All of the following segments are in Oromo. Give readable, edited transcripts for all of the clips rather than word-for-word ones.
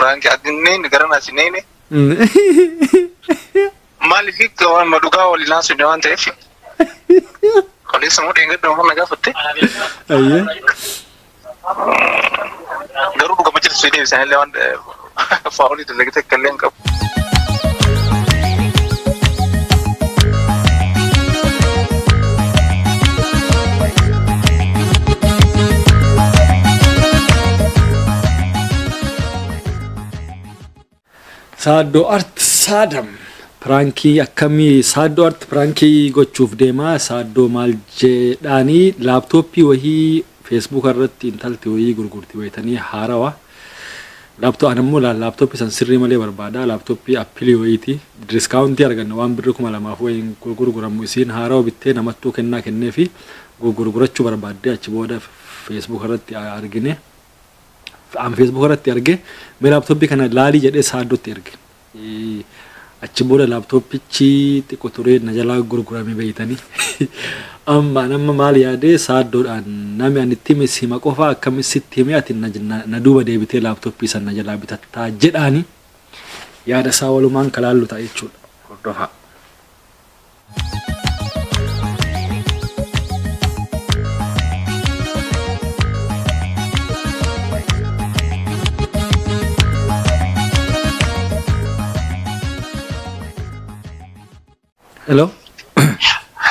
Prank agneen gara naas neene. Maaliif waan dhugaa waliin haasofne waan ta'eef. Kaleessa moo dheengadda waan na gaafatte. Ayyee. Garuu dhugama jirtu si deebisan illee waan faawulii dalagate akka illee hin qabu. Saaddoo Art Saadam prankii akkamii Saaddoo Art prankii gochuuf deemaa. Saaddoo maal jedhaanii laaptooppii wahii Feesbuuk irratti intalti wahii gurgurti wayitanii haarawa. Laaptoo an immoo laaptooppii san sirrii malee barbaada. Laaptooppii Appleii wayiiti. Discountii arganna waan birri 2000 wayiin gurguramu isiin haarawa bittee namattuu kennaa kennee fi gurgurachuu barbaadde achi booda Feesbuuk irratti argine. An Feesbuuk irratti arge mee laaptooppii kana laalii jedhee Saaddootti erge. Achi booda laaptooppichi xiqqoo turee na jalaa gurgurame beeytanii. Amma nama maal yaadee Saaddoodhaan nami ani itti hime sima qofa akkamitti sitti hime ati na duuba deebitee laaptooppii san na jalaa bitattaa jedhaani yaada isaa walumaan kalaallu ta'a jechuudha. Hordofaa. Hello.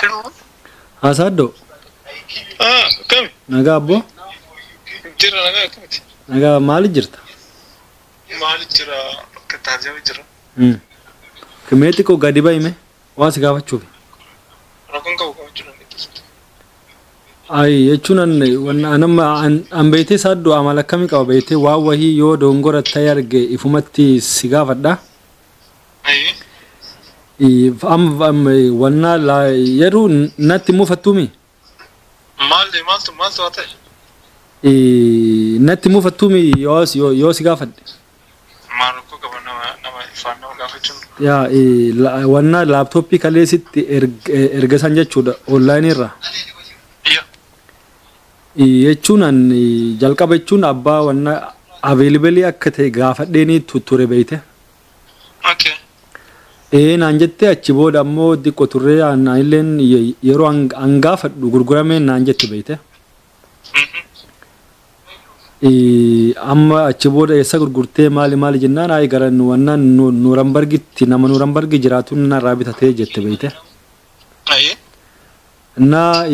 Hello. Haa Saaddoo. Ah, kami? Nagaa abboo. Jira nagaa akkamitti? Nagaa maali jirta? Maali jira bakka taajjaba jira. Mee xiqqoo gadi ba'ime waan si gaafachuuf. Rakkoon qabu qabachuu dandeettu. Ay jechuun an amma an beektee Saaddoo amala akkamii qaba beektee waan wahii yoo dongora ta'e arge ifumatti si gaafadha. Ayyee. Amma wannaa yeroo natti mufattuumi. Maali maaltu maaltu haa ta'e? Natti mufattuumi yoo si gaafadhe. Maal rakkoo qaba nama ifaan nama gaafachuun. Yaa wannaa laaptooppii kaleessitti erga san jechuudha onlaayinii irraa. Yaa. Jechuun an jalqaba jechuun abbaa wannaa available akka ta'e gaafadheenii ture beeyte. Okay. Ee naan jettee achi booda ammoo xiqqoo turree anilleen yeroo an gaafadhu gurguramee naan jette beeyte. Amma achi booda eessa gurgurtee maali maali jennaan ayi gara wannaa Nuurambargitti nama Nuurambargi jiraatu narraa bitatee jette beeyte. Ayyee. Naa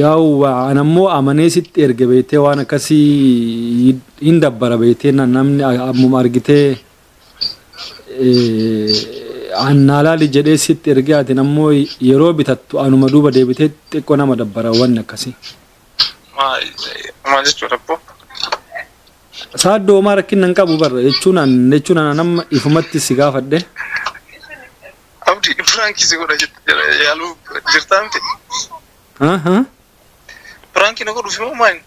yaa'u an ammoo amanee sitti erge beeytee waan akkasii hin dabbara beeytee namni ammuma argitee annaa laali jedhee sitti erge ati ammoo yeroo bitattu anuma duuba deebitee xiqqoo nama dabbara wanni akkasii. Maal jechuudha abboo? Saaddoo homaa rakkina hin qabu barra jechuun an amma ifumatti si gaafadhe. Abdi prankii si godha yaaluu jirtaa miti? Prankii na godhuuf immoo maali?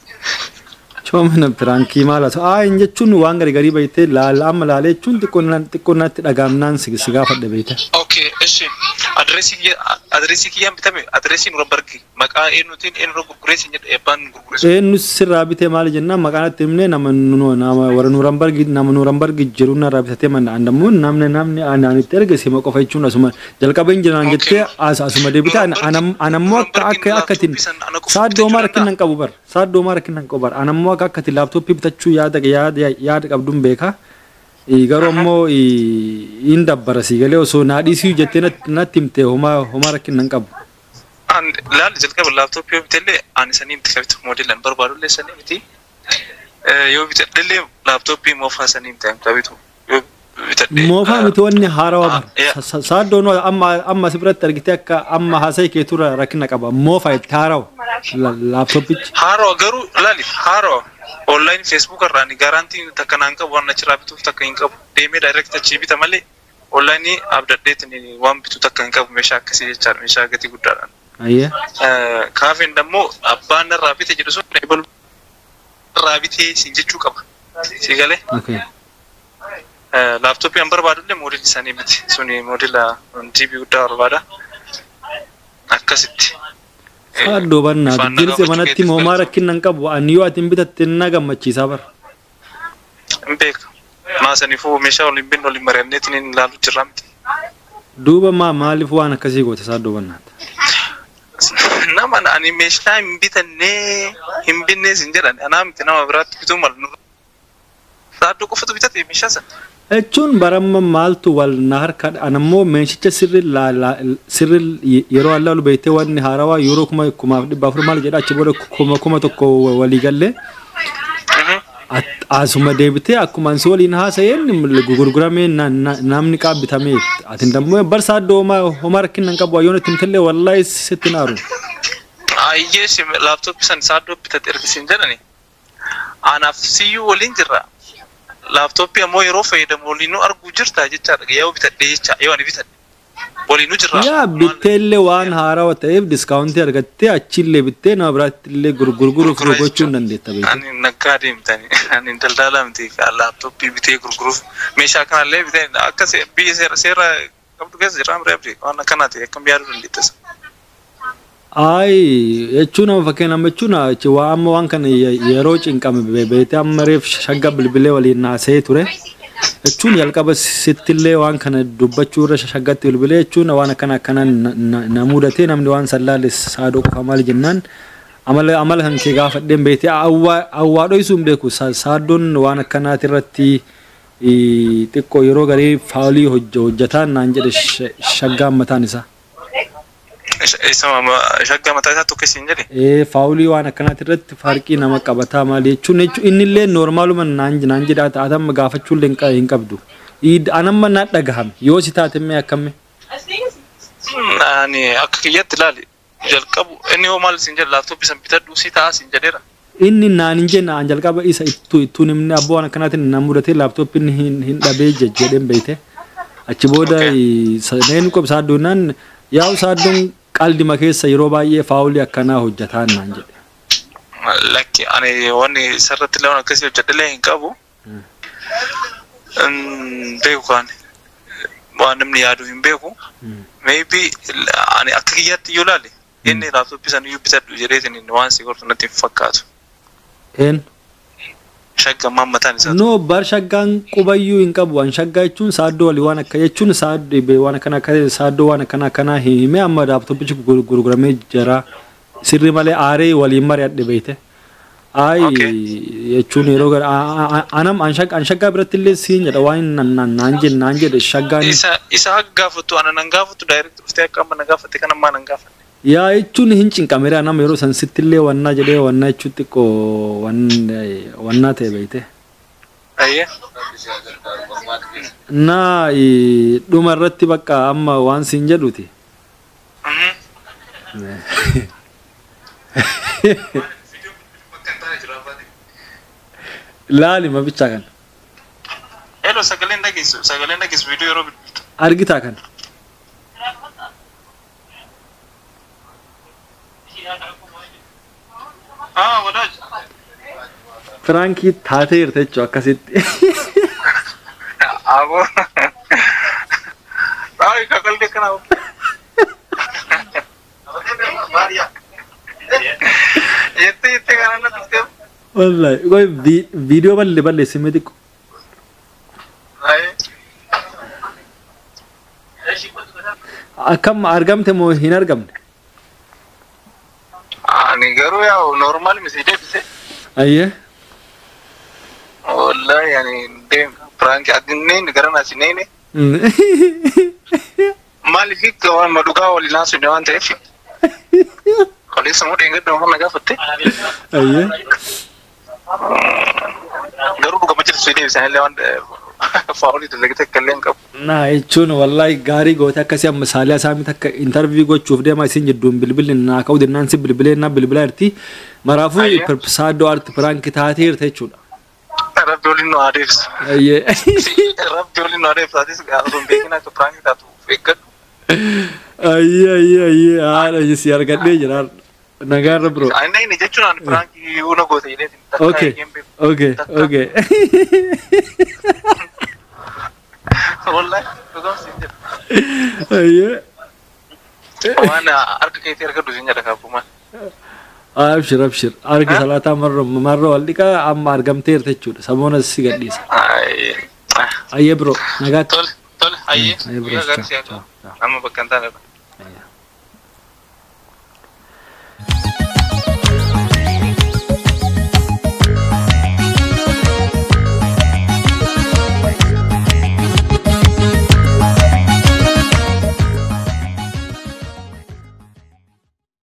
Choomina prankii maal haa ta'u? Aa jechuun waan gari garii beeytee laala amma laalee jechuun xiqqoo natti dhagaamnaan si gaafadhe beeyte. Okay, eshi. Adreesii kiyyaan bitame adreesii Nuurambargi maqaa eenyuutiin eenyurra gurgureessi jedhe abbaan gurgureessu. Eenyu sirraa bitee maali jennaan maqaan natti himnee nama warra Nuurambargi nama Nuurambargi jiru narraa bitatee mana andammoo namni namni anaan itti erge sima qofa jechuun asuma jalqaba hin jiraan jettee asuma deebitee anammoo akka akka akkatiin Saaddoo homaa rakkina hin qabu bar Saaddoo homaa rakkina hin qabu bar anammoo akka akkati laaptooppii bitachuu yaada yaada yaada qabduun beeka. Garuu ammoo hin dabbara si galee osoo naa dhiisuu jettee natti himte homaa homaa rakkina hin qabu. An laal jalqaba laaptooppii yoo bitellee ani sanii miti kabitu moodeelan barbaadullee sanii miti. Yoo bitadhellee laaptooppii moofaa sanii miti kabitu. Yoo bitadhee. Moofaa miti wanni haarawaa bara. Saaddoon amma amma si biratti argitee akka amma haasa'e keetura rakkina qaba. Moofaa itti haarawa laaptooppichi. Haarawa garuu laali haarawa online Facebook irraa ani guarantee takka naan qabu waan achirraa bituuf takka hin qabu. Deemee direct achii bita malee online abdadheetiin waan bitu takka hin qabu meeshaa akkasii jechaadha meeshaa gatii guddaadhaan. Ayyee. Kaafeen dammoo abbaan irraa bite jedhu sun ebalu irraa bitee siin jechuu qaba. Si galee? Okay. Laaptooppii an barbaadullee moodeelli isaanii miti. Suni moodela GB guddaa barbaada. Akkasitti. Saaddoo bannaa jirti manatti homaa rakkina hin qabu. Ani yoo ati hin bitatte na gammachiisaa bara. Hin beeka. Maasaniifuu meeshaa waliin binnu waliin mari'anneetiin hin ilaalu jirra miti. Duuba maaliif waan akkasii goote Saaddoo bannaata? Nama ani meeshaa hin bitannee hin binnees hin jedhan anaa miti nama biraatti bituu mala. Saaddoo qofatu bitate meeshaa sana. Jechuun baramma maaltu wal na harka anammoo meeshicha sirri sirri yeroo allaalu beektee wanni haarawaa yeroo 2400 maal jedha achi booda 1000 walii gallee asuma deebitee akkuma ansi waliin haasa'een gurguramee namni qaabbitamee ati dammoo bar Saaddoo homaa rakkina hin qabu ayyoon itti himtellee wallaahi sitti naaru. Ayyee laaptooppii san Saaddoo bitate ergisiin jedhani anaaf siyyuu waliin jirra. Laaptooppii ammoo yeroo fayyadamu waliin nu arguu jirta jechaadha. Yoo bitadhe jecha yoo ani bitadhe waliin nu jirra. Yaa bitteellee waan haarawaa ta'eef diskaawuntii argattee achillee bittee nama biraatti illee gurguruuf gochuu hin dandeetta beekte. Ani naggaadee miti ani daldalaa miti laaptooppii bitee gurguruuf meeshaa kanallee bitee akka biyya seera qabdu keessa jira amree abdii waan akkanaati akkam yaaduu dandeettas. Ay jechuun nama fakkeenya amma jechuun waa amma waan kana yeroo cinqame beektee amma reef shagga bilbilee waliin naasee ture. Jechuun jalqaba sittillee waan kana dubbachuu irra shaggatti bilbilee jechuun waan akkana akkana na mudatee namni waan sallaalle Saaddoo qofa maal jennaan amala kan kee gaafadheen beektee awwaa dho'isuu hin beeku Saaddoon waan akkanaati irratti xiqqoo yeroo garii faawulii hojjetaan naan jedhe shaggaan mataan isaa. Shaggaa mataa isaa tokko isin jedhe. Faawulii waan akkanaati irratti farqii nama qabataa maali jechuun innillee noormaaluma naan jedhaa ta'atamma gaafachuullee hin qabdu. Anamma na dhagahame yoo si taate mee akkami? Ani akka kiyyatti ilaali jalqabu inni hoo maal isin jedhe laaptooppii san bitadhu si ta'a isin jedheera. Inni naan hin jenne an jalqaba isa ittuun himne abboo waan akkanaatiin na mudatee laaptooppiin hin dhabee jedheen beeyte. Achi booda neen qob Saaddoonaan yaa'u Saaddoon qaldima keessa yeroo baay'ee faawulii akkanaa hojjetaan naan jedhe. Lakki ani wanni isarratti illee waan akkasii hojjedhellee hin qabu. Beeku kan waan namni yaadu hin beeku. Maybe ani akka kiyyaatti yoo ilaale inni laaptooppii sana iyyuu bitadhu jedheetiin waan si gortu natti hin fakkaatu. Een? Shaggammaan mataan isaa. No bar shaggaan qubayyuu hin qabu waan shaggaa jechuun Saaddoo walii waan akka jechuun Saaddoo waan akkana akka Saaddoo waan akkana akkanaa himee amma laaptooppichi gurguramee jira sirri malee aaree waliin mari'adhe beeyte. Ay jechuun yeroo gara anam an shaggaa biratti illee siin jedha waan naan jedhe shaggaan. Isa akka gaafattu ana nan gaafattu direct dhuftee akka amma na gaafatte kan ammaa nan gaafatte. Yaa jechuun hin cinqameera nama yeroo san sitti illee wannaa jedhee wannaa jechuun xiqqoo wannaa ta'e beeyte. Ayyee. Na dhuma irratti bakka amma waan siin jedhuti. Laali ma bichaa kana. Hello sagaleen dhageessu viidiyoo yeroo bilbiltu. Argitaa kana. Firaankii taatee jirta jechuudha akkasitti. Aboo. Ay kakalde kana. Jettee kana na tuftee. Wallahi qoy viidiyoo bal'ee balleessimee xiqqoo. Akkam argamte moo hin argamne? Ani garuu yaa'u normaal miti deebise. Ayyee. Wallahi ani deem prank adinneen gara na sineene. Maaliif waan dhugaa waliin haasofne waan ta'eef. Kaleessa moo dheengadda waan na gaafatte. Ayyee. Garuu dhugama jirtu deebisan illee waan faawulii dalagate akka illee hin qabu. Na jechuun wallahi gaarii goote akkasii amma saaliyaa saamii takka intarviyu gochuuf deema isin jidduun bilbilli naa ka'u dinnaan si bilbilee na bilbilaa jirti. Maraafuu Saaddoo Arti piraanki taatee jirta jechuudha. Rabbi waliin nu haa deebisu. Ayyee. Rabbi waliin nu haa deebisu. Atis osoo hin beekin akka piraanki taatu of eeggadhu. Ayyee ayyee ayyee haadha si argadhee jira. Nagaarra bro. Ani inni jechuun ani piraanki una goote jedhee Okay okay okay. Wallahi dhugaam siin jedha. Ayyee. Waan harka keetii argadhu siin jedha kaabbumaan. Abshir abshir. Argi salaataa marra marra wal dhiqaa amma argamteerta jechuudha. Samoona si gadhiisa. Ayyee. Ayyee biroo nagaatti. Tole tole ayyee. Ayyee biroo. Guyyaa gaarii si haa ta'u. Ciao. Amma bakka hin taane. Ayyee.